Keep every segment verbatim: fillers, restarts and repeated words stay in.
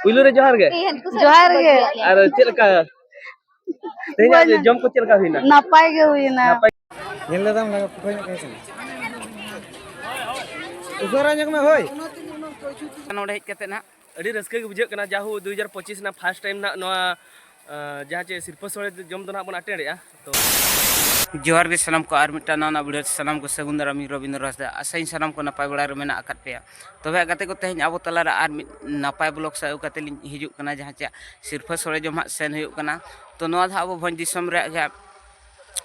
ᱯᱩᱭᱞᱩ ᱨᱮ ᱡᱚᱦᱟᱨ ᱜᱮ᱾ ᱡᱚᱦᱟᱨ ᱜᱮ᱾ ᱟᱨ ᱪᱮᱫ ᱞᱮᱠᱟ ᱛᱮᱦᱮᱧᱟᱜ ᱡᱚᱢ ᱠᱚ ᱪᱮᱫ ᱞᱮᱠᱟ ᱦᱩᱭᱱᱟ? ᱱᱟᱯᱟᱭ ᱜᱮ ᱦᱩᱭᱱᱟ᱾ ᱱᱟᱯᱟᱭ᱾ ᱧᱮᱞ ᱞᱮᱫᱟᱢ ᱞᱟᱜᱟ ᱯᱷᱳᱴᱳ ᱧᱚᱜ ᱠᱟᱱᱟ᱾ ᱩᱥᱟᱹᱨᱟ ᱧᱚᱜ ᱢᱮ ᱦᱳᱭ᱾ ᱱᱚᱰᱮ ᱦᱮᱡ ᱠᱟᱛᱮ ᱱᱟᱦᱟᱜ ᱟᱹᱰᱤ ᱨᱟᱹᱥᱠᱟᱹ ᱜᱮ ᱵᱩᱡᱷᱟᱹᱜ ᱠᱟᱱᱟ, ᱡᱟᱦᱳ ᱫᱩ ᱦᱟᱡᱟᱨ ᱯᱚᱸᱪᱤᱥ ᱨᱮᱱᱟᱜ first time ᱱᱟᱦᱟᱜ ᱱᱚᱣᱟ, ᱟᱸ, ᱡᱟᱦᱟᱸ ᱪᱮ ᱥᱤᱨᱯᱟᱹ ᱥᱳᱲᱮ ᱡᱚᱢ ᱫᱚ ᱱᱟᱦᱟᱜ ᱵᱚᱱ ᱟᱴᱮᱲᱮᱜᱼᱟ᱾ ᱛᱚ ᱡᱚᱦᱟᱨ ᱜᱮ ᱥᱟᱱᱟᱢ ᱠᱚ, ᱟᱨ ᱢᱤᱫᱴᱟᱝ ᱱᱟᱣᱟ ᱱᱟᱜ video ᱨᱮ ᱥᱟᱱᱟᱢ ᱠᱚ ᱥᱟᱹᱜᱩᱱ ᱫᱟᱨᱟᱢ ᱤᱧ ᱨᱚᱵᱤᱱᱫᱨᱚ ᱦᱟᱸᱥᱫᱟ᱾ ᱟᱥᱟᱧ ᱥᱟᱱᱟᱢ ᱠᱚ ᱱᱟᱯᱟᱭ ᱵᱟᱲᱟ ᱨᱮ ᱢᱮᱱᱟᱜ ᱟᱠᱟᱫ ᱯᱮᱭᱟ᱾ ᱛᱚᱵᱮ ᱜᱟᱛᱮ ᱠᱚ, ᱛᱮᱦᱮᱧ ᱟᱵᱚ ᱛᱟᱞᱟᱨᱮ ᱟᱨ ᱢᱤᱫ ᱱᱟᱯᱟᱭ vlog ᱥᱟᱶ ᱟᱹᱜᱩ ᱠᱟᱛᱮ ᱞᱤᱧ ᱦᱤᱡᱩᱜ ᱠᱟᱱᱟ, ᱡᱟᱦᱟᱸ ᱪᱮ ᱥᱤᱨᱯᱟᱹ ᱥᱳᱲᱮ ᱡᱚᱢ ᱦᱟᱸᱜ ᱥᱮᱱ ᱦᱩᱭᱩᱜ ᱠᱟᱱᱟ᱾ ᱛᱚ ᱱᱚᱣᱟ ᱫᱚ ᱦᱟᱸᱜ ᱟᱵᱚ ᱵᱷᱚᱸᱡᱽ ᱫᱤᱥᱚᱢ ᱨᱮᱭᱟᱜ ᱜᱮ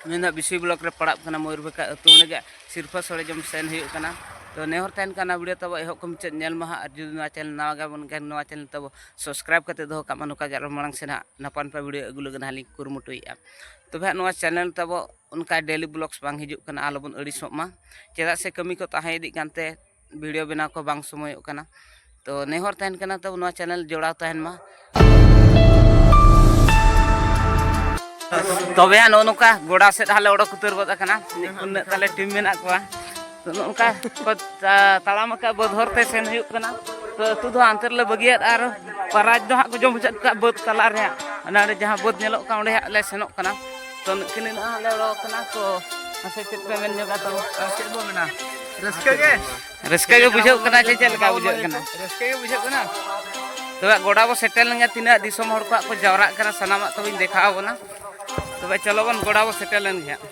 ᱢᱮᱱ ᱫᱚ ᱵᱤᱥᱩᱭ block ᱨᱮ ᱯᱟᱲᱟᱜ ᱠᱟᱱᱟ, ᱢᱚᱭᱩᱨᱵᱷᱟᱠᱟ ᱟᱹᱛᱩ, ᱚᱸᱰᱮ ᱜᱮ ᱥᱤᱨᱯᱟᱹ ᱥᱳᱲᱮ ᱡᱚᱢ ᱥᱮᱱ ᱦᱩᱭᱩᱜ ᱠᱟᱱᱟ᱾ ᱛᱚ ᱱᱮᱦᱚᱨ ᱛᱟᱦᱮᱱ ᱠᱟᱱᱟ video ᱛᱟᱵᱚ ᱮᱦᱚᱵ ᱠᱷᱚᱱ ᱢᱩᱪᱟᱹᱫ ᱧᱮᱞ ᱢᱟ ᱦᱟᱸᱜ, ᱟᱨ ᱡᱩᱫᱤ ᱱᱚᱣᱟ channel ᱱᱟᱣᱟ ᱜᱮ ᱵᱚᱱ ᱠᱷᱟᱱ ᱱᱚᱣᱟ channel ᱛᱟᱵᱚ subscribe ᱠᱟᱛᱮ ᱫᱚᱦᱚ ᱠᱟᱜ ᱢᱟ, ᱱᱚᱝᱠᱟ ᱜᱮ ᱟᱨᱚ ᱢᱟᱲᱟᱝ ᱥᱮᱱ ᱦᱟᱸᱜ ᱱᱟᱯᱟᱭ ᱱᱟᱯᱟᱭ video ᱟᱹᱜᱩ ᱞᱟᱹᱜᱤᱫ ᱦᱟᱸᱜ ᱞᱤᱧ ᱠᱩᱨᱩᱢᱩᱴᱩᱭᱮᱫᱼᱟ᱾ ᱛᱚᱵᱮ ᱦᱟᱸᱜ ᱱᱚᱣᱟ channel ᱛᱟᱵᱚ ᱚᱱᱠᱟ daily vlogs ᱵᱟᱝ ᱦᱤᱡᱩᱜ ᱠᱟᱱᱟ, ᱟᱞᱚᱵᱚᱱ ᱟᱹᱲᱤᱥᱚᱜ ᱢᱟ, ᱪᱮᱫᱟᱜ ᱥᱮ ᱠᱟᱹᱢᱤ ᱠᱚ ᱛᱟᱦᱮᱸ ᱤᱫᱤᱜ ᱠᱟᱱᱛᱮ video ᱵᱮᱱᱟᱣ ᱠᱚ ᱵᱟᱝ ᱥᱚᱢᱚᱭᱚᱜ ᱠᱟᱱᱟ᱾ ᱛᱚ ᱱᱮᱦᱚᱨ ᱛᱟᱦᱮᱱ ᱠᱟᱱᱟ ᱛᱟᱵᱚ ᱱᱚᱣᱟ channel ᱡᱚᱲᱟᱣ ᱛᱟᱦᱮᱱ ᱢᱟ᱾ ᱛᱚᱵᱮ ᱦᱟᱸᱜ ᱱᱚᱜᱼᱚ ᱱᱚᱝᱠᱟ ᱜᱚᱰᱟ ᱥᱮᱫ ᱦᱟᱸᱜ ᱞᱮ ᱚᱰᱚᱠ ᱩᱛᱟᱹᱨ ᱜᱚᱫ ᱟᱠᱟᱱᱟ, ᱩᱱᱟᱹᱜ ᱛᱟᱞᱮ team ᱢᱮᱱᱟᱜ ᱠᱚᱣᱟ᱾ ᱛᱚ ᱱᱚᱜᱼᱚ ᱱᱚᱝᱠᱟ ᱠᱚ ᱛᱟ-, ᱛᱟᱲᱟᱢ ᱟᱠᱟᱫ ᱵᱟᱹᱫᱽ ᱦᱚᱨ ᱛᱮ ᱥᱮᱱ ᱦᱩᱭᱩᱜ ᱠᱟᱱᱟ᱾ ᱛᱚ ᱟᱹᱛᱩ ᱫᱚ ᱦᱟᱱᱛᱮ ᱨᱮᱞᱮ ᱵᱟᱹᱜᱤᱭᱟᱫ ᱟᱨ ᱯᱨᱟᱭᱤᱡᱽ ᱫᱚ ᱦᱟᱸᱜ ᱠᱚ ᱡᱚᱢ ᱦᱚᱪᱚᱭᱮᱫ ᱠᱚᱣᱟ ᱵᱟᱹᱫᱽ ᱛᱟᱞᱟ ᱨᱮ ᱦᱟᱸᱜ, ᱚᱱᱟ ᱚᱸᱰᱮ ᱡᱟᱦᱟᱸ ᱵᱟᱹᱫᱽ ᱧᱮᱞᱚᱜ ᱠᱟᱱᱟ ᱚᱸᱰᱮ ᱦᱟᱸᱜ ᱞᱮ ᱥᱮᱱᱚᱜ ᱠᱟᱱᱟ᱾ ᱛᱚ ᱱᱩᱠᱤᱱ ᱱᱟᱦᱟᱜ ᱞᱮ ᱚᱰᱚᱠ ᱠᱟᱱᱟ᱾ ᱛᱚ ᱢᱟᱥᱮ ᱪᱮᱫ ᱯᱮ ᱢᱮᱱ ᱧᱚᱜᱟ? ᱛᱚ ᱟᱨ ᱪᱮᱫ ᱵᱚ ᱢᱮᱱᱟ, ᱨᱟᱹᱥᱠᱟᱹ ᱜᱮ᱾ ᱨᱟᱹᱥᱠᱟᱹ ᱜᱮ ᱵᱩᱡᱷᱟᱹᱜ ᱠᱟᱱᱟ ᱪᱮ ᱪᱮᱫ ᱞᱮᱠᱟ ᱵᱩᱡᱷᱟᱹᱜ ᱠᱟᱱᱟ? ᱨᱟᱹᱥᱠᱟᱹ ᱜᱮ ᱵᱩᱡᱷᱟᱹᱜ ᱠᱟᱱᱟ᱾ ᱛᱚᱵᱮ ᱜᱚᱰᱟ ᱵᱚ ᱥᱮᱴᱮᱨ ᱞᱮᱱ ᱜᱮ, ᱛᱤᱱᱟᱹᱜ ᱫᱤᱥᱚᱢ ᱦᱚᱲ ᱠᱚ ᱦᱟᱸᱜ ᱠᱚ ᱡᱟᱣᱨᱟᱜ ᱠᱟᱱᱟ, ᱥᱟᱱᱟᱢᱟᱜ ᱛᱚᱵᱮᱧ ᱫᱮᱠᱷᱟᱣ ᱟᱵᱚᱱᱟ᱾ ᱛᱚᱵᱮ ᱪᱚᱞᱚ ᱵᱚᱱ ᱜᱚᱰᱟ ᱵᱚ ᱥᱮᱴᱮᱨ ᱞᱮᱱ ᱜᱮ ᱦᱟᱸᱜ᱾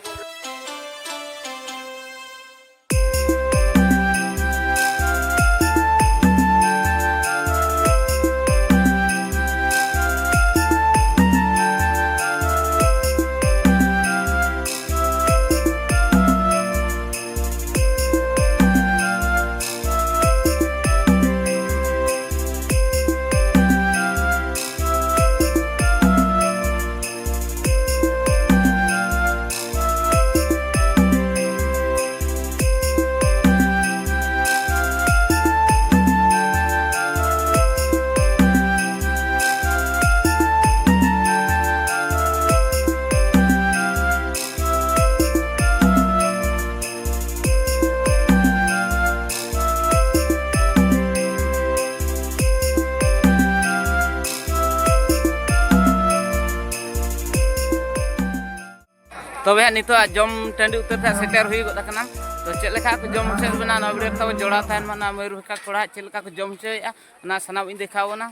ᱛᱚᱵᱮ ᱦᱟᱸᱜ ᱱᱤᱛᱚᱜ ᱡᱚᱢ ᱴᱟᱺᱰᱤ ᱩᱛᱟᱹᱨ ᱛᱮ ᱦᱟᱸᱜ ᱥᱮᱴᱮᱨ ᱦᱩᱭ ᱜᱚᱫ ᱟᱠᱟᱱᱟ᱾ ᱛᱚ ᱪᱮᱫ ᱞᱮᱠᱟ ᱠᱚ ᱡᱚᱢ ᱦᱚᱪᱚᱭᱮᱫ ᱵᱚᱱᱟ, ᱱᱚᱣᱟ ᱵᱷᱤᱰᱤᱭᱳ ᱛᱟᱵᱚ ᱡᱚᱲᱟᱣ ᱛᱟᱦᱮᱱ ᱢᱟ᱾ ᱱᱚᱣᱟ ᱢᱚᱭᱩᱨ ᱵᱷᱟᱠᱟ ᱠᱚᱲᱟ ᱦᱟᱸᱜ ᱪᱮᱫ ᱞᱮᱠᱟ ᱠᱚ ᱡᱚᱢ ᱦᱚᱪᱚᱭᱮᱫᱼᱟ, ᱚᱱᱟ ᱥᱟᱱᱟᱢ ᱤᱧ ᱫᱮᱠᱷᱟᱣ ᱵᱚᱱᱟ᱾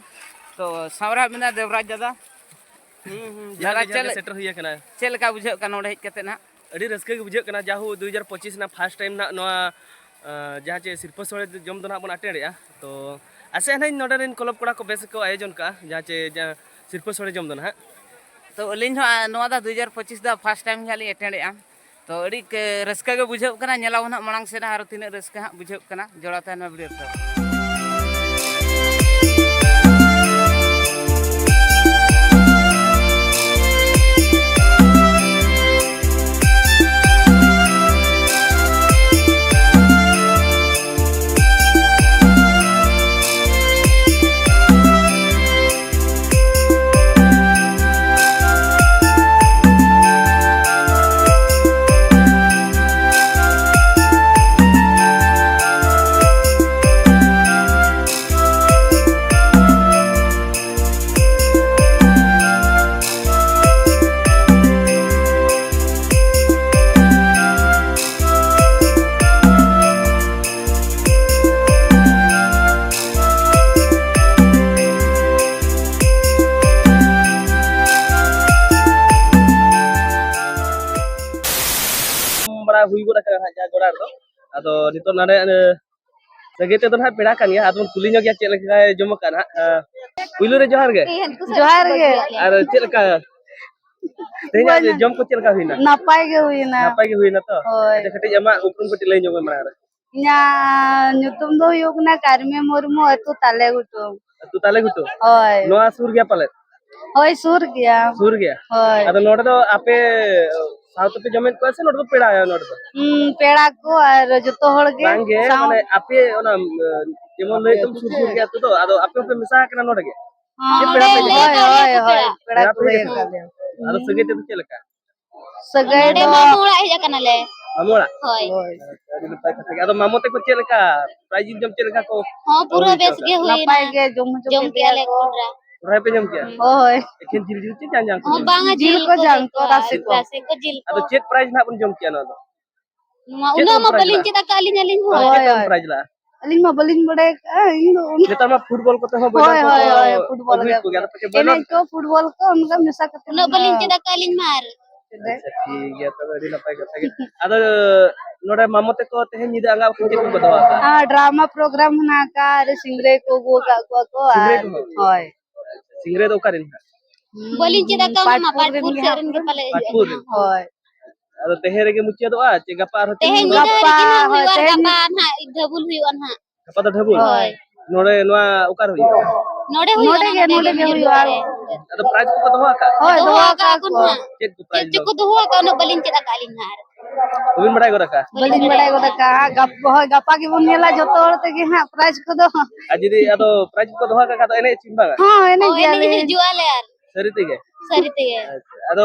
ᱛᱚ ᱥᱟᱶᱨᱮ ᱦᱟᱸᱜ ᱢᱮᱱᱟᱜᱼᱟ ᱫᱮᱵᱽᱨᱟᱡᱽ ᱫᱟᱫᱟ᱾ ᱦᱩᱸ, ᱦᱩᱸ, ᱡᱟᱦᱟᱸ ᱫᱟᱫᱟ, ᱞᱮᱠᱟ ᱪᱮᱫ ᱞᱮ-, ᱥᱮᱴᱮᱨ ᱦᱩᱭ ᱟᱠᱟᱱᱟ᱾ ᱪᱮᱫ ᱞᱮᱠᱟ ᱵᱩᱡᱷᱟᱹᱜ ᱠᱟᱱᱟ ᱱᱚᱰᱮ ᱦᱮᱡ ᱠᱟᱛᱮ ᱦᱟᱸᱜ? ᱟᱹᱰᱤ ᱨᱟᱹᱥᱠᱟᱹ ᱜᱮ ᱵᱩᱡᱷᱟᱹᱜ ᱠᱟᱱᱟ, ᱡᱟᱦᱳ ᱫᱩ ᱦᱟᱡᱟᱨ ᱯᱚᱸᱪᱤᱥ ᱨᱮᱱᱟᱜ ᱯᱷᱟᱥᱴ ᱴᱟᱭᱤᱢ ᱱᱟᱜ ᱱᱚᱣᱟ, ᱟᱸ, ᱡᱟᱦᱟᱸ ᱪᱮ ᱥᱤᱨᱯᱟᱹ ᱥᱚᱲᱮ ᱡᱚᱢ ᱫᱚ ᱱᱟᱦᱟᱜ ᱵᱚᱱ ᱟᱴᱮᱱᱮᱜᱼᱟ᱾ ᱛᱚ ᱟᱥᱮᱜ ᱟᱹᱱᱟᱹᱧ ᱱᱚᱰᱮ ᱨᱮᱱ ᱠᱞᱟᱵᱽ ᱠᱚᱲᱟ ᱠᱚ ᱵᱮᱥ ᱜᱮᱠᱚ ᱟᱭᱳᱡᱚᱱ ᱠᱟᱜᱼᱟ, ᱡᱟᱦᱟᱸ ᱪᱮ ᱡᱟᱦᱟᱸ ᱥᱤᱨᱯᱟᱹ ᱥᱚᱲᱮ ᱡᱚᱢ ᱫᱚ ᱱᱟᱦᱟᱜ᱾ ᱛᱚ ᱟᱹᱞᱤᱧ ᱦᱚᱸ, ᱟᱸ, ᱱᱚᱣᱟ ᱫᱚ ᱫᱩ ᱦᱟᱡᱟᱨ ᱯᱚᱸᱪᱤᱥ ᱫᱚ ᱯᱷᱟᱥᱴ ᱴᱟᱭᱤᱢ ᱜᱮ ᱦᱟᱸᱜ ᱞᱤᱧ ᱟᱴᱮᱱᱮᱜᱼᱟ᱾ ᱛᱚ ᱟᱹᱰᱤ ᱠᱮ-, ᱨᱟᱹᱥᱠᱟᱹ ᱜᱮ ᱵᱩᱡᱷᱟᱹᱜ ᱠᱟᱱᱟ᱾ ᱧᱮᱞᱟᱵᱚᱱ ᱦᱟᱸᱜ ᱢᱟᱲᱟᱝ ᱥᱮᱫ ᱦᱟᱸᱜ ᱟᱨᱚ ᱛᱤᱱᱟᱹᱜ ᱨᱟᱹᱥᱠᱟᱹ ᱦᱟᱸᱜ ᱵᱩᱡᱷᱟᱹᱜ ᱠᱟᱱᱟ᱾ ᱡᱚᱲᱟᱣ ᱛᱟᱦᱮᱱ ᱢᱟ ᱵᱷᱤᱰᱤᱭᱳ ᱨᱮ᱾ ᱵᱟᱲᱟ ᱦᱩᱭ ᱜᱚᱫ ᱟᱠᱟᱱᱟ ᱦᱟᱸᱜ ᱡᱟᱦᱟᱸ ᱜᱚᱰᱟ ᱨᱮᱫᱚ᱾ ᱟᱫᱚ ᱱᱤᱛᱚᱜ ᱱᱚᱰᱮ, ᱮ, ᱥᱟᱹᱜᱟᱹᱭ ᱛᱮᱫᱚ ᱱᱟᱦᱟᱜ ᱯᱮᱲᱟ ᱠᱟᱱ ᱜᱮᱭᱟ, ᱟᱫᱚ ᱵᱚᱱ ᱠᱩᱞᱤ ᱧᱚᱜ ᱜᱮᱭᱟ ᱪᱮᱫ ᱞᱮᱠᱟᱭ ᱡᱚᱢ ᱟᱠᱟᱫ ᱱᱟᱦᱟᱜ᱾ ᱮ, ᱯᱩᱭᱞᱩ ᱨᱮ ᱡᱚᱦᱟᱨ ᱜᱮ᱾ ᱡᱚᱦᱟᱨ ᱜᱮ᱾ ᱟᱨ ᱪᱮᱫ ᱞᱮᱠᱟ ᱛᱮᱦᱮᱧᱟᱜ ᱵᱟᱹᱧ ᱡᱚᱢ ᱠᱚ ᱪᱮᱫ ᱞᱮᱠᱟ ᱦᱩᱭᱱᱟ? ᱱᱟᱯᱟᱭ ᱜᱮ ᱦᱩᱭᱱᱟ᱾ ᱱᱟᱯᱟᱭ ᱜᱮ ᱦᱩᱭᱱᱟ ᱛᱚ? ᱦᱳᱭ᱾ ᱟᱪᱪᱷᱟ, ᱠᱟᱹᱴᱤᱡ ᱟᱢᱟᱜ ᱩᱯᱨᱩᱢ ᱠᱟᱹᱴᱤᱡ ᱞᱟᱹᱭ ᱧᱚᱜ ᱢᱮ ᱢᱟᱲᱟᱝ ᱨᱮ᱾ ᱤᱧᱟᱹᱜ ᱧᱩᱛᱩᱢ ᱫᱚ ᱦᱩᱭᱩᱜ ᱠᱟᱱᱟ ᱠᱟᱨᱢᱤ ᱢᱩᱨᱢᱩ, ᱟᱹᱛᱩ ᱛᱟᱞᱮ ᱜᱷᱩᱴᱩ᱾ ᱟᱹᱛᱩ ᱛᱟᱞᱮ ᱜᱷᱩᱴᱩ? ᱦᱳᱭ᱾ ᱱᱚᱣᱟ ᱥᱩᱨ ᱜᱮᱭᱟ ᱯᱟᱞᱮᱫ? ᱦᱳᱭ, ᱥᱩᱨ ᱜᱮᱭᱟ᱾ ᱥᱩᱨ ᱜᱮᱭᱟ? ᱦᱳᱭ᱾ ᱟᱫᱚ ᱱᱚᱰᱮ ᱫᱚ ᱟᱯᱮ ᱥᱟᱶ ᱛᱮᱯᱮ ᱡᱚᱢᱮᱫ ᱠᱚᱣᱟ ᱥᱮ ᱱᱚᱰᱮ ᱫᱚ ᱯᱮᱲᱟ ᱱᱚᱰᱮ ᱫᱚ? ᱦᱩᱸ, ᱯᱮᱲᱟ ᱠᱚ ᱟᱨ ᱡᱚᱛᱚ ᱦᱚᱲ ᱜᱮ ᱵᱟᱝ ᱜᱮ, ᱥᱟᱶ- ᱢᱟᱱᱮ ᱟᱯᱮ ᱚᱱᱟ, ᱡᱮᱢᱚᱱ ᱞᱟᱹᱭ ᱫᱚᱢ ᱥᱩᱨ ᱥᱩᱨ ᱜᱮᱭᱟ ᱟᱹᱛᱩ ᱫᱚ, ᱟᱫᱚ ᱟᱯᱮ ᱦᱚᱸᱯᱮ ᱢᱮᱥᱟ ᱟᱠᱟᱱᱟ ᱱᱚᱰᱮ ᱜᱮ? ᱦᱮᱸ, ᱥᱮ ᱯᱮᱲᱟ ᱯᱮ ᱦᱮᱡ ᱦᱳᱭ, ᱟᱠᱟᱱᱟ? ᱦᱳᱭ, ᱦᱳᱭ, ᱯᱮᱲᱟ ᱯᱮᱲᱟ ᱠᱚ ᱯᱮ ᱦᱩᱭ ᱦᱮᱡ ᱟᱠᱟᱱᱟ᱾ ᱟᱠᱟᱱ ᱜᱮᱭᱟ᱾ ᱟᱫᱚ ᱥᱟᱹᱜᱟᱹᱭ ᱛᱟᱯᱮ ᱪᱮᱫ ᱞᱮᱠᱟ? ᱥᱟᱹᱜᱟᱹᱭ ᱱᱚᱰᱮ ᱫᱚ ᱢᱟᱢᱚ ᱚᱲᱟᱜ ᱦᱮᱡ ᱟᱠᱟᱱᱟᱞᱮ᱾ ᱢᱟᱢᱚ ᱚᱲᱟᱜ? ᱦᱳᱭ᱾ ᱦᱳᱭ᱾ ᱟᱹᱰᱤ ᱱᱟᱯᱟᱭ ᱠᱟᱛᱷᱟ ᱜᱮ᱾ ᱟᱫᱚ ᱢᱟᱢᱚ ᱛᱟᱠᱚ ᱪᱮᱫ ᱞᱮᱠᱟ? ᱯᱨᱟᱭᱤᱡᱽ ᱮᱠᱫᱚᱢ ᱪᱮᱫ ᱞᱮᱠᱟ ᱠᱚ ᱦᱚᱸ, ᱯᱩᱨᱟᱹ ᱦᱩᱭ ᱵᱮᱥ ᱦᱚᱪᱚ ᱜᱮ ᱟᱠᱟᱫᱟ? ᱦᱩᱭᱱᱟ᱾ ᱱᱟᱯᱟᱭ ᱜᱮ ᱡᱚᱢ ᱦᱚᱪᱚ ᱡᱚᱢ ᱠᱮᱫ ᱠᱮᱜᱼᱟ ᱞᱮ ᱞᱮᱭᱟ ᱠᱚ᱾ ᱠᱚᱰᱨᱟ᱾ ᱥᱚᱨᱦᱟᱭ ᱯᱮ ᱡᱚᱢ ᱠᱮᱜᱼᱟ? ᱦᱳᱭ᱾ ᱮᱠᱷᱮᱱ ᱡᱤᱞ, ᱡᱤᱞ ᱪᱮ ᱡᱟᱝ, ᱡᱟᱝ ᱠᱚ? ᱦᱚᱸ, ᱵᱟᱝᱟ, ᱡᱤᱞ ᱡᱤᱞ ᱠᱚ, ᱠᱚ ᱡᱟᱝ ᱡᱚᱢ ᱠᱚ, ᱠᱚᱣᱟ, ᱨᱟᱥᱮ ᱠᱚ᱾ ᱨᱟᱥᱮ ᱠᱚ, ᱡᱤᱞ ᱠᱚ᱾ ᱟᱫᱚ ᱪᱮᱫ prize ᱱᱟᱦᱟᱜ ᱵᱚᱱ ᱡᱚᱢ ᱠᱮᱜᱼᱟ ᱱᱚᱣᱟ ᱫᱚ? ᱱᱚᱣᱟ ᱪᱮᱫ ᱩᱱᱟᱹᱜ ᱵᱚᱱ ᱢᱟ prize ᱵᱟᱹᱞᱤᱧ ᱞᱮᱫᱟ? ᱪᱮᱫ ᱟᱠᱟᱫ ᱟᱹᱞᱤᱧ, ᱟᱹᱞᱤᱧ ᱦᱚᱸ᱾ ᱦᱳᱭ, ᱪᱮᱫ ᱵᱚᱱ ᱦᱳᱭ᱾ Prize ᱞᱮᱫᱟ? ᱟᱹᱞᱤᱧ ᱢᱟ ᱵᱟᱹᱞᱤᱧ ᱵᱟᱲᱟᱭ ᱟᱠᱟᱫᱼᱟ, ᱤᱧ ᱫᱚ ᱩᱱᱟᱹᱜ ᱱᱮᱛᱟᱨ ᱢᱟ football ᱠᱚᱛᱮ ᱦᱚᱸ ᱦᱳᱭ, ᱵᱚᱭᱞᱟᱨ ᱦᱳᱭ, ᱠᱚᱠᱚ ᱦᱳᱭ, football ᱟᱹᱜᱩᱭᱮᱫ ᱜᱮ᱾ ᱠᱚᱜᱮᱭᱟ, ᱟᱫᱚ ᱯᱟᱪᱮ ᱵᱚᱭᱞᱟᱨ ᱮᱱᱮᱡ ᱠᱚ, football ᱠᱚ, ᱚᱱᱠᱟ ᱢᱮᱥᱟ ᱠᱟᱛᱮ ᱩᱱᱟᱹᱜ ᱵᱟᱹᱞᱤᱧ ᱚᱱᱟ ᱪᱮᱫ ᱟᱠᱟᱫ ᱟᱹᱞᱤᱧ ᱢᱟ ᱟᱨ᱾ ᱟᱪᱪᱷᱟ, ᱴᱷᱤᱠ ᱜᱮᱭᱟ, ᱛᱚᱵᱮ ᱟᱹᱰᱤ ᱱᱟᱯᱟᱭ ᱠᱟᱛᱷᱟ ᱜᱮ᱾ ᱟᱫᱚ ᱱᱚᱰᱮ ᱢᱟᱢᱚ ᱛᱟᱠᱚ ᱛᱮᱦᱮᱧ ᱧᱤᱫᱟᱹ ᱟᱸᱜᱟ ᱠᱚ ᱪᱮᱫ ᱠᱚᱠᱚ ᱫᱚᱦᱚ ᱟᱠᱟᱫᱼᱟ? ᱟᱨ drama program ᱦᱮᱱᱟᱜ ᱟᱠᱟᱫ, ᱟᱨ ᱥᱤᱝᱨᱟᱹᱭ ᱠᱚ ᱟᱹᱜᱩ ᱟᱠᱟᱫ ᱠᱚᱣᱟ ᱠᱚ, ᱥᱤᱝᱨᱟᱹᱭ ᱟᱨ ᱠᱚᱦᱚᱸ? ᱦᱳᱭ᱾ ᱥᱤᱝᱨᱟᱹᱭ ᱫᱚ ᱚᱠᱟ ᱨᱮᱱ ᱦᱟᱸᱜ? ᱵᱟᱹᱞᱤᱧ ᱪᱮᱫ ᱟᱠᱟᱫ, ᱚᱱᱟ ᱢᱟ ᱯᱟᱴᱯᱩᱨ ᱨᱮᱱ ᱯᱟᱴᱯᱩᱨ ᱜᱮ ᱥᱮᱫ ᱦᱟᱸᱜ᱾ ᱨᱮᱱ ᱜᱮ ᱯᱟᱞᱮ ᱦᱤᱡᱩᱜ ᱯᱟᱴᱯᱩᱨ ᱨᱮᱱ? ᱠᱟᱱᱟ᱾ ᱦᱳᱭ᱾ ᱟᱫᱚ ᱛᱮᱦᱮᱧ ᱨᱮᱜᱮ ᱢᱩᱪᱟᱹᱫᱚᱜᱼᱟ ᱪᱮ ᱜᱟᱯᱟ ᱟᱨᱦᱚᱸ ᱛᱮᱦᱮᱧ ᱛᱤᱱᱟᱹᱜ ᱧᱤᱫᱟᱹ ᱜᱟᱯᱟ, ᱨᱮᱜᱮ ᱱᱟᱦᱟᱜ ᱦᱳᱭ, ᱦᱩᱭᱩᱜᱼᱟ, ᱛᱮᱦᱮᱧ ᱜᱟᱯᱟ ᱱᱟᱦᱟᱜ ᱰᱷᱟᱹᱵᱩᱞ ᱦᱩᱭᱩᱜᱼᱟ ᱱᱟᱦᱟᱜ᱾ ᱜᱟᱯᱟ ᱫᱚ ᱰᱷᱟᱹᱵᱩᱞ? ᱦᱳᱭ᱾ ᱱᱚᱰᱮ ᱱᱚᱣᱟ ᱚᱠᱟ ᱨᱮ ᱦᱩᱭᱩᱜᱼᱟ? ᱱᱚᱰᱮ ᱦᱩᱭᱩᱜᱼᱟ, ᱱᱚᱰᱮ ᱜᱮ, ᱱᱚᱰᱮ ᱱᱚᱰᱮ ᱜᱮ ᱜᱮ ᱦᱩᱭᱩᱜᱼᱟ᱾ ᱦᱩᱭᱩᱜᱼᱟ᱾ ᱟᱫᱚ prize ᱠᱚᱠᱚ ᱫᱚᱦᱚ ᱟᱠᱟᱫ? ᱦᱳᱭ, ᱫᱚᱦᱚ ᱫᱚᱦᱚ ᱟᱠᱟᱫ ᱟᱠᱟᱫ ᱠᱚ ᱠᱚ ᱱᱟᱦᱟᱜ᱾ ᱱᱟᱦᱟᱜ᱾ ᱪᱮᱫ ᱠᱚ prize ᱪᱮᱫ ᱫᱚ? ᱪᱚᱠᱚ ᱫᱚᱦᱚ ᱟᱠᱟᱫ, ᱩᱱᱟᱹᱜ ᱵᱟᱹᱞᱤᱧ ᱪᱮᱫ ᱟᱠᱟᱫ ᱟᱹᱞᱤᱧ ᱱᱟᱦᱟᱜ᱾ ᱵᱟᱹᱵᱤᱱ ᱵᱟᱲᱟᱭ ᱜᱚᱫ ᱟᱠᱟᱫᱼᱟ? ᱵᱟᱹᱞᱤᱧ ᱵᱟᱲᱟᱭ ᱜᱚᱫ ᱟᱠᱟᱫᱼᱟ᱾ ᱜᱟᱯ-, ᱦᱳᱭ, ᱜᱟᱯᱟ ᱜᱮᱵᱚᱱ ᱧᱮᱞᱟ ᱡᱚᱛᱚ ᱦᱚᱲ ᱛᱮᱜᱮ ᱦᱟᱸᱜ prize ᱠᱚᱫᱚ᱾ ᱟᱨ ᱡᱩᱫᱤ ᱟᱫᱚ prize ᱠᱚ ᱫᱚᱦᱚ ᱟᱠᱟᱫ ᱠᱷᱟᱱ ᱫᱚ ᱮᱱᱮᱡ ᱥᱮ ᱵᱟᱝᱟ? ᱦᱚᱸ, ᱮᱱᱮᱡ ᱦᱳᱭ, ᱮᱱᱮᱡ ᱜᱮᱭᱟᱞᱮ᱾ ᱦᱤᱡᱩᱜ ᱟᱞᱮ ᱟᱨ᱾ ᱥᱟᱹᱨᱤ ᱛᱮᱜᱮ? ᱥᱟᱹᱨᱤ ᱛᱮᱜᱮ᱾ ᱟᱪᱪᱷᱟ, ᱟᱫᱚ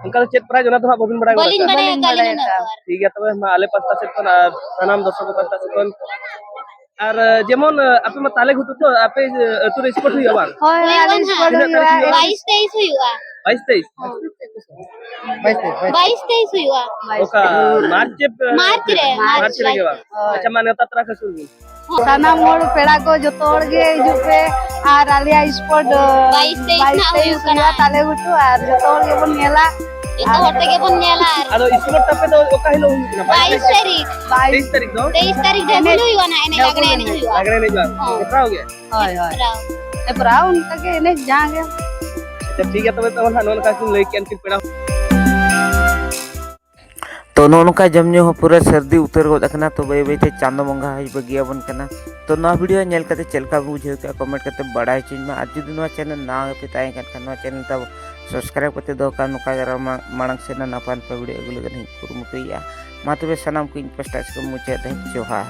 ᱚᱱᱠᱟ ᱫᱚ ᱪᱮᱫ prize ᱚᱱᱟ ᱫᱚ ᱦᱟᱸᱜ ᱵᱟᱹᱵᱤᱱ ᱵᱟᱲᱟᱭ ᱜᱚᱫ ᱵᱟᱹᱞᱤᱧ ᱟᱠᱟᱫᱼᱟ? ᱵᱟᱲᱟᱭ ᱵᱟᱹᱞᱤᱧ ᱟᱠᱟᱫ ᱵᱟᱲᱟᱭ ᱟᱹᱞᱤᱧ ᱩᱱᱟᱹᱜ ᱟᱠᱟᱫᱼᱟ᱾ ᱫᱚ ᱟᱨ᱾ ᱴᱷᱤᱠ ᱜᱮᱭᱟ, ᱛᱚᱵᱮ ᱢᱟ ᱟᱞᱮ ᱯᱟᱥᱴᱟ ᱥᱮᱫ ᱠᱷᱚᱱ ᱟᱨ ᱥᱟᱱᱟᱢ ᱫᱚᱨᱥᱚᱠ ᱠᱚ ᱯᱟᱥᱴᱟ ᱥᱮᱫ ᱠᱷᱚᱱ᱾ ᱟᱨ, ᱡᱮᱢᱚᱱ, ᱟᱯᱮ ᱢᱟ ᱛᱟᱞᱮ ᱜᱷᱩᱴᱩ ᱛᱚ, ᱟᱯᱮ ᱟᱹᱛᱩ ᱨᱮ sport ᱦᱩᱭᱩᱜᱼᱟ ᱵᱟᱝ? ᱦᱳᱭ, ᱦᱳᱭ, ᱟᱞᱮ ᱦᱩᱭᱩᱜᱼᱟ ᱱᱟᱦᱟᱜ᱾ ᱛᱤᱱᱟᱹᱜ ᱛᱟᱹᱨᱤᱠᱷ ᱦᱩᱭᱩᱜᱼᱟ? ᱵᱟᱭᱤᱥ ᱛᱮᱭᱤᱥ ᱦᱩᱭᱩᱜᱼᱟ᱾ ᱵᱟᱭᱤᱥ ᱛᱮᱭᱤᱥ? ᱦᱚᱸ᱾ ᱵᱟᱭᱤᱥ ᱛᱮᱭᱤᱥ, ᱵᱟᱭᱤᱥ ᱛᱮᱭᱤᱥ᱾ ᱵᱟᱭᱤᱥ ᱛᱮᱭᱤᱥ ᱦᱩᱭᱩᱜᱼᱟ᱾ ᱵᱟᱭᱤᱥ ᱚᱠᱟ ᱛᱮᱭᱤᱥ᱾ ᱢᱟᱨᱪ ᱮᱯ-, ᱢᱟᱨᱪ ᱨᱮ, ᱢᱟᱨᱪ ᱢᱟᱨᱪ ᱨᱮᱜᱮ ᱵᱟᱝ? ᱦᱳᱭ᱾ ᱟᱪᱪᱷᱟ, ᱢᱟ ᱱᱮᱣᱛᱟ ᱛᱚᱨᱟ ᱠᱟᱠᱚ ᱵᱤᱱ᱾ ᱥᱟᱱᱟᱢ ᱦᱚᱲ ᱯᱮᱲᱟ ᱠᱚ ᱡᱚᱛᱚ ᱦᱚᱲ ᱜᱮ ᱦᱤᱡᱩᱜ ᱯᱮ ᱟᱨ ᱟᱞᱮᱭᱟᱜ sport, ᱵᱟᱭᱤᱥ ᱛᱮᱭᱤᱥ ᱵᱟᱭᱤᱥ ᱱᱟᱜ ᱛᱮᱭᱤᱥ ᱦᱩᱭᱩᱜ ᱠᱟᱱᱟ᱾ ᱦᱩᱭᱩᱜᱼᱟ ᱛᱟᱞᱮ ᱜᱷᱩᱴᱩ ᱟᱨ ᱡᱚᱛᱚ ᱦᱚᱲ ᱜᱮᱵᱚᱱ ᱧᱮᱞᱟ᱾ ᱡᱚᱛᱚ ᱦᱚᱲ ᱛᱮᱜᱮ ᱵᱚᱱ ᱧᱮᱞᱟ ᱟᱨ ᱟᱫᱚ sport ᱛᱟᱯᱮ ᱫᱚ ᱚᱠᱟ ᱦᱤᱞᱳᱜ ᱦᱩᱭᱩᱜ ᱠᱟᱱᱟ? ᱵᱟᱭᱤᱥ ᱛᱟᱹᱨᱤᱠᱷ᱾ ᱛᱮᱭᱤᱥ ᱛᱟᱹᱨᱤᱠᱷ ᱫᱚ? ᱛᱮᱭᱤᱥ ᱛᱟᱹᱨᱤᱠᱷ ᱰᱷᱟᱹᱵᱩᱞ ᱦᱮᱸ᱾ ᱦᱩᱭᱩᱜᱼᱟ ᱱᱟᱜ, ᱮᱱᱮᱡ ᱰᱷᱟᱹᱵᱩᱞ ᱞᱟᱜᱽᱬᱮ ᱮᱱᱮᱡ ᱮᱱᱮᱡ᱾ ᱦᱩᱭᱩᱜᱼᱟ᱾ ᱞᱟᱜᱽᱬᱮ ᱮᱱᱮᱡ ᱵᱟᱝ? ᱦᱚᱸ᱾ ᱦᱮᱯᱨᱟᱣ ᱜᱮ? ᱦᱳᱭ, ᱦᱳᱭ᱾ ᱦᱮᱯᱨᱟᱣ᱾ ᱦᱮᱯᱨᱟᱣ ᱩᱱᱠᱟ ᱜᱮ ᱮᱱᱮᱡ ᱡᱟᱦᱟᱸ ᱜᱮ᱾ ᱟᱪᱪᱷᱟ, ᱴᱷᱤᱠ ᱜᱮᱭᱟ, ᱛᱚᱵᱮ ᱛᱟᱵᱚᱱ ᱦᱟᱸᱜ ᱱᱚᱜᱼᱚ ᱱᱚᱝᱠᱟ ᱠᱤᱱ ᱞᱟᱹᱭ ᱠᱮᱜᱼᱟ ᱱᱩᱠᱤᱱ ᱯᱮᱲᱟ᱾ ᱛᱚ, ᱱᱚᱜᱼᱚ ᱱᱚᱝᱠᱟ ᱡᱚᱢ ᱧᱩ ᱦᱚᱸ ᱯᱩᱨᱟᱹ ᱥᱟᱹᱨᱫᱤ ᱩᱛᱟᱹᱨ ᱜᱚᱫ ᱟᱠᱟᱱᱟ᱾ ᱛᱚ, ᱵᱟᱹᱭ ᱵᱟᱹᱭ ᱛᱮ ᱪᱟᱸᱫᱚ ᱵᱚᱸᱜᱟ ᱦᱚᱸᱭ ᱵᱟᱹᱜᱤᱭᱟᱵᱚᱱ ᱠᱟᱱᱟ᱾ ᱛᱚ, ᱱᱚᱣᱟ video ᱧᱮᱞ ᱠᱟᱛᱮ ᱪᱮᱫ ᱞᱮᱠᱟ ᱵᱤᱱ ᱵᱩᱡᱷᱟᱹᱣ ᱠᱮᱜᱼᱟ, comment ᱠᱟᱛᱮ ᱵᱟᱲᱟᱭ ᱦᱚᱪᱚᱧ ᱢᱟ᱾ ᱟᱨ ᱡᱩᱫᱤ ᱱᱚᱣᱟ channel ᱱᱟᱣᱟ ᱜᱮᱯᱮ ᱛᱟᱦᱮᱸ ᱠᱟᱱ ᱠᱷᱟᱱ, ᱱᱚᱣᱟ channel ᱛᱟᱵᱚ subscribe ᱠᱟᱛᱮ ᱫᱚᱦᱚ ᱠᱟᱜ, ᱱᱚᱝᱠᱟ ᱜᱮ ᱟᱨᱚ ᱢᱟ-, ᱢᱟᱲᱟᱝ ᱥᱮᱫ ᱱᱟᱯᱟᱭ ᱱᱟᱯᱟᱭ video ᱟᱹᱜᱩ ᱞᱟᱹᱜᱤᱫ ᱤᱧ ᱠᱩᱨᱩᱢᱩᱴᱩᱭᱮᱫᱼᱟ᱾ ᱢᱟ ᱛᱚᱵᱮ ᱥᱟᱱᱟᱢ ᱠᱚ ᱤᱧ ᱯᱟᱥᱴᱟ ᱥᱮᱫ ᱠᱷᱚᱱ ᱢᱩᱪᱟᱹᱫ ᱫᱷᱟᱹᱵᱤᱡ ᱡᱚᱦᱟᱨ᱾